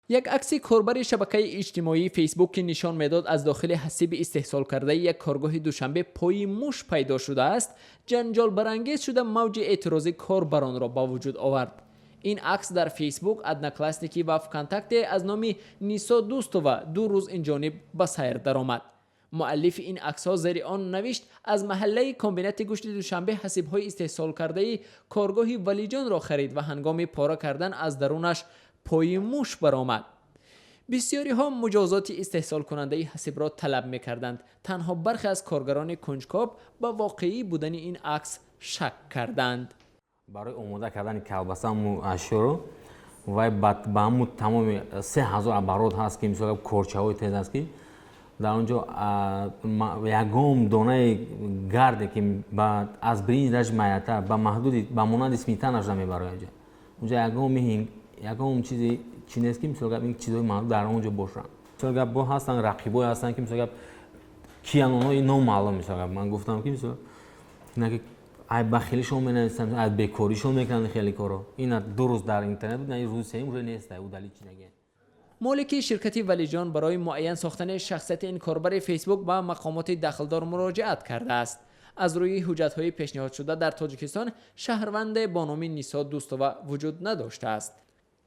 Як акси корбари шабакаи иҷтимоии Фейсбук, ки нишон медод, аз дохили ҳасиби истеҳсолкардаи як коргоҳи Душанбе пои муш пайдо шудааст, ҷанҷолбарангез шуда, мавҷи эътирози корбаронро ба вуҷуд овард. Ин акс дар Фейсбук, Одноклассники ва ВКонтакте аз номи Нисо Дустова 2 рӯз инҷониб ба сайр даромад. Муаллифи ин аксҳо зери он навишт: аз маҳаллаи комбинати гӯшти Душанбе ҳасибҳои истеҳсолкардаи коргоҳи Валиҷонро харид ва ҳангоми пора кардан аз дарунаш пои муш баромад. Бисёриҳо муҷозоти истеҳсолкунандаи ҳасибро талаб мекарданд. Танҳо бархе аз коргарони кунҷкоб ба воқеӣ будани ин акс шак карданд. Барои омода кардани колбасаму ашёро вай ба ҳаму тамоми 3000 оборот ҳаст, ки мисол корчаҳои тез аст, ки дар он ҷо ягон донаи гарде, ки аз биринҷ даже майятар, ба маҳдуди ба монанди сметана шуда мебарояд. Унҷа ягон чизи чи нест, ки мисол гап ин чизҳои маҳдуд дар он ҷо бошанд. Мисол гап, бо ҳастанд рақибое ҳастанд, ки мисол гап киян онҳо, номаълум. Мисол гап, ман гуфтам, ки мисол ки ай бахилишон менависам, ай бекоришон мекунанд хеле коро. Ина 2 рӯз дар интернет буд, рӯзи сеюм уже нест, удалить чидаге. Молики ширкати Валиҷон барои муайян сохтани шахсияти ин корбари Фейсбук ба мақомоти дахлдор муроҷиат кардааст. Аз рӯи ҳуҷҷатҳои пешниҳодшуда, дар Тоҷикистон шаҳрванде бо номи Нисо Дустова вуҷуд надоштааст.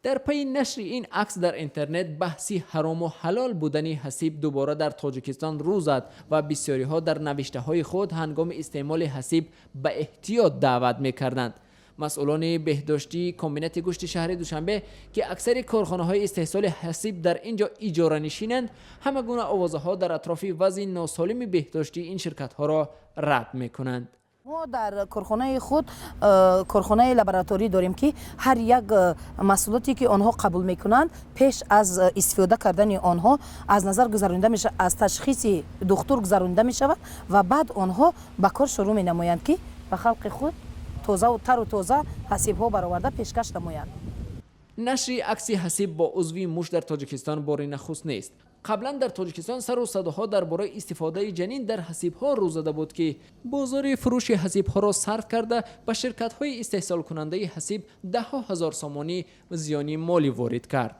Дар пайи нашри ин акс дар интернет, баҳси ҳарому ҳалол будани ҳасиб дубора дар Тоҷикистон рӯ зад ва бисёриҳо дар навиштаҳои худ ҳангоми истеъмоли ҳасиб ба эҳтиёт даъват мекарданд. Масъулони беҳдоштии комбинати гӯшти шаҳри Душанбе, ки аксари корхонаҳои истеҳсоли ҳасиб дар ин ҷо иҷоранишинанд, ҳама гуна овозаҳо дар атрофи вазъи носолими беҳдоштии ин ширкатҳоро рад мекунанд. Мо дар корхонаи худ корхонаи лабораторӣ дорем, ки ҳар як маҳсулоте, ки онҳо қабул мекунанд, пеш аз истифода кардани онҳо аз назар гузаронида мешавад, аз ташхиси духтур гузаронида мешавад ва баъд онҳо ба кор шурӯъ менамоянд, ки ба халқи худ тозаву тару тоза ҳасибҳо бароварда пешкаш намоянд. Нашри акси ҳасиб бо узви муш дар Тоҷикистон бори нахуст нест. Қаблан дар Тоҷикистон сару садоҳо дар бораи истифодаи ҷанин дар ҳасибҳо рӯ зада буд, ки бозори фурӯши ҳасибҳоро сард карда, ба ширкатҳои истеҳсолкунандаи ҳасиб даҳҳо ҳазор сомонӣ зиёни молӣ ворид кард.